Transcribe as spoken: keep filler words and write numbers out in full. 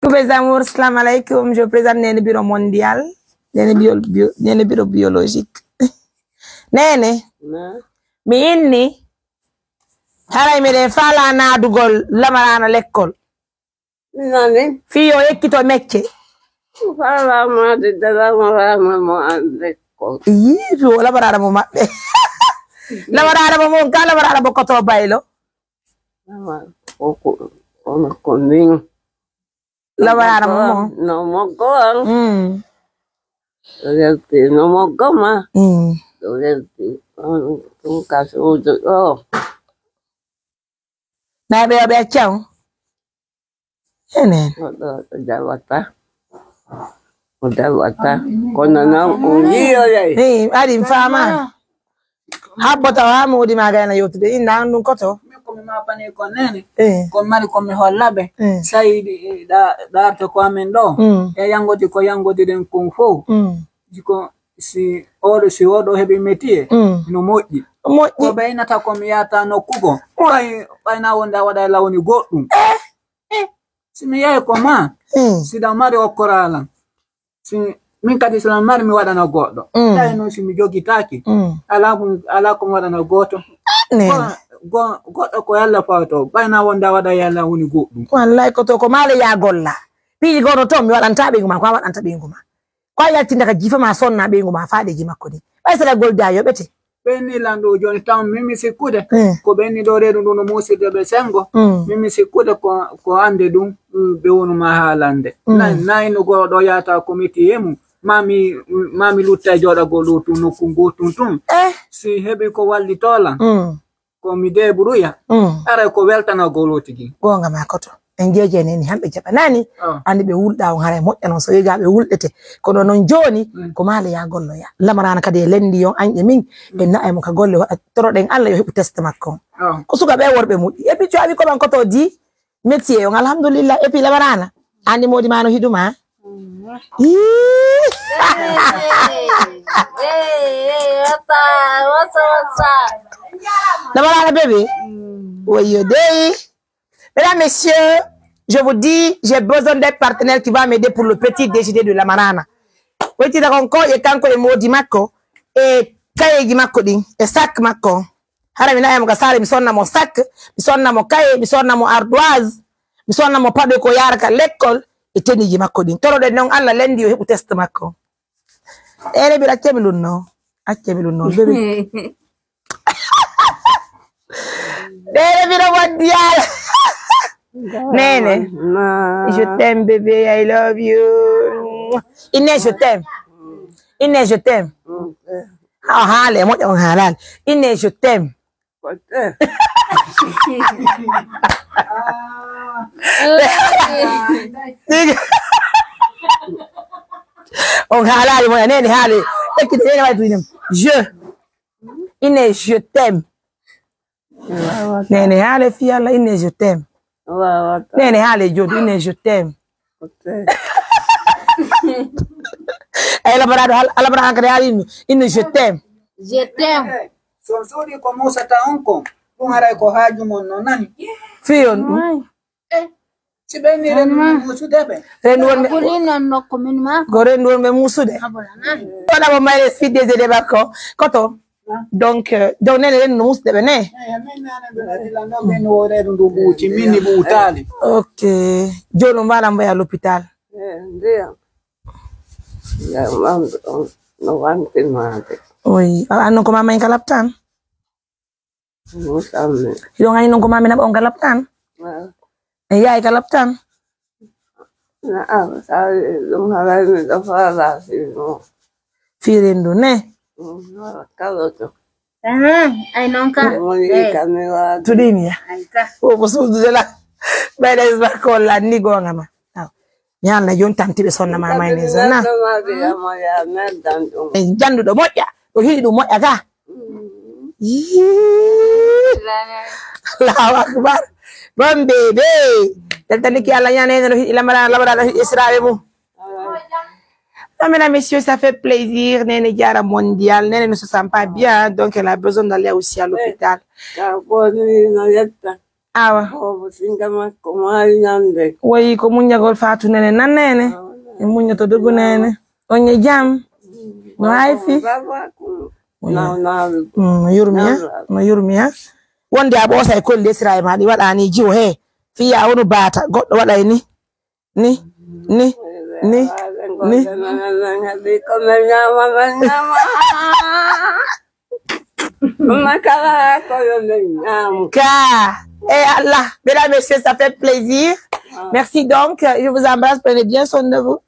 Tous mes amours, salam alaikum. Je présente Nene Biro Mondial. Nene Bio, Bio, Nene Biro Biologique. Nene, mi inni, haray miɗen faalaa naadugol Lamaraana lekkol. Nani? Fii yo ekkito mecce. Faalaa maade Lamaraana mo an lekkol. Yii, fii o Lamaraana mo maɓɓe. Lamaraana mo mon, ka Lamaraana mo koto baylo. Awa, ko, ko, kono ko min. Lamaraana mo mo. No moggo an. Mm. Welti no moggo ma. Mm. Welti. Ɗum ka suudu ɗo. Nayi ɓe yo ɓe acca on. Enen. Goɗɗo o jawata. O jawata. Kono non o yiyoyay. Hey, aɗi mi faama. Habbo tawa haa moodi maa gayna yewtude. Inda an ɗum koto. Min ko mi maapani ko nene. Eh. Ko mari ko mi holla ɓe. Eh. Sayi ɗi, ɗa, ɗa arta ko amen ɗo. Mm. E yangoti ko yangoti ɗen kon fow. Mm. Jiko si oɗo, si oɗo heɓi métier, mm, no moƴƴi. Moƴƴi. Ko ɓe inata ko mi yata nokku ko. Moƴƴi. Ɓay, ɓay na wonde a waɗa e lawni goɗɗum. Eh. Eh. Si mi yahi ko ma, mm, si ɗa mari okkoralan. Si min kadi si ɗa mari mi waɗana goɗɗo. Mm. Tawi noon si mi jogitaaki, mm, alaa ko, alaa ko mi waɗana gooto. Ne. Go-, go-, goɗɗo ko Yalla fawto, ɓay na wonde a waɗa Yalla woni goɗɗum. Wallay ko to ko maale ya golla. Piiji goɗɗo toon mi waɗanta ɓeyngu ma, ko a waɗanta ɓeyngu ma. Ko a yaltinta ka jiifa ma sonna ɓeyngu ma faadeeji makko ɗin. Ɓay sala golda yoɓete. Ɓenni lanɗo jooni tan mimi sikkude. Mm. Ko ɓenni ɗo reedu ndu no muusirde ɓe sengo. Mm. Mimi sikkude ko, ko ande ɗum, mm, ɓe wonu ma haalande. Mm. Nay, nay no goɗɗo yaata ko meti e mum. Mami, mami lutta e jooɗagol ɗo tun nokku ngoo tun tun. Eh. Si heɓi ko wallitoo lan. Mm. Ko mi débrouilla. Mm. Aray ko weltanagol o tigi. Goonga ma koto. En jeejani en hamɓe jaɓanaani. Oh. Andi ɓe wulɗa on haray moƴƴa non so wiga ɓe wulɗete. Kono non jooni, mm, ko maale ya golloya. Lamaraana kadi e lendi yon anƴe min. Mm. En na'a mo ka golle waɗa toroɗen Allah yo heɓu test makko on. Oh. Ko suka ɓe worɓe muƴƴi. Et puis tu as vu comment koto di métier on alhamdulillah. Et puis Lamaraana. Andi moodi ma no hiɗuma. Ih. Hey, hey, what's up? What's up, what's up? Lamaraana bébé. Mm. Woyo dey. Mesdames, messieurs, je vous dis, j'ai besoin d'un partenaire qui va m'aider pour le petit déjeuner de Lamaraana. Weti da kon ko e kanko e moodi makko e kayeji makko ɗin e sac makko. Hara mi na'i mo ka saare, mi sonna mo sac, mi sonna mo kaye, mi sonna mo ardoise, mi sonna mo paɗe ko yaara ka lekkol e teniji makko ɗin. Toroɗen non Allah lendi yo heɓu test makko. Ɗeɗe bira acce mi ɗum no. Acce mi ɗum no. Bébé. Ɗeɗe bira waddi yaala. Nene. Je t'aime, bébé, I love you. Ine, je t'aime. Ine, je t'aime. Ah, haale, moƴƴa on haalaali. Ine, je t'aime. On haalaali moƴƴa, nene haale. Ekkite, nene waɗi tuunem. Je. Ine, je t'aime. Nene haale fi Allah, ine, je t'aime. Nene haale jooɗi, ine, je t'aime. Ay, labaraɗo, hal-, alabara hankadi haali innu, innu, je t'aime. Je t'aime. So on soodi ko muusata on kon, ɗum haray ko haaju mon no nani. Fii on ɗum. Ay. Eh, si ɓe ni rendu ɓe muusude ɓe. Rendu wonɓe. Ko rendu wonɓe muusude. Abula nani. Wala mo mayre speed des aides makko. Koto. Donc, euh, donc, nene, nene, no musde ɓe, ne? Eh, min, nane, ɓe waɗi lan ɗo, min, o reedu ndu ɓuuti, min ni ɓuutaali. Ok. Jooni, on mbaalan mboya l'hôpital. Eh, ndiyam. Ndiyam am ɗon, no wanti maade. Oui. A, an non ko mama en ka laptan? Musammi. Hiɗon anndi non ko mami naɓa on ka laptan? Ah. En yahay ka laptan? Na'am, sabi ɗum haray miɗo faala fii mo. Fii rendu, ne? Mm, kala to. Ah, ay non ka. Mo ni eh. Ka mi waadu. Tuɗi mi ya. Ay ka. Ko ko suudude la. Ɓeyɗa isba ko lanni goonga ma. Aw. Mi haalna jooni tanti ɓe sonna ma mayonnaise na. Kadi mi weltoma ɓe yamo ya mi addan ɗum. E janduɗo moƴƴa. O hiɗi ɗum moƴƴa ka. Mm. Yii. Allahu akbar. Bon bébé. Tanti ki Allah ñaanee no hiɗi lamara, lamara no hiɗi esiraaɓe mum. Ah. Non, mesdames, messieurs, ça fait plaisir. Nene Diarra Mondial. Nene ne se sent pas bien, donc elle a besoin d'aller aussi à l'hôpital. Eh, ka ko ni no yetta. Awa. Boobu singa makko maayi ñande. Woyi ko muññagol Faatu Nene nan Nene. E muññoto dogu Nene. On e jam. No hay fi? Nawnaalu. Mm, no yurmi, eh? No yurmi, eh? Wonde a ɓoosa e kolli esira e maa ɗi waɗa ni jiwo, he. Fiya wonu baata, goɗɗo waɗa e ni. Ni, ni, ni, ni. Ka, eh Allah, mesdames, messieurs, ça fait plaisir. Merci donc, je vous embrasse, prenez bien soin de vous.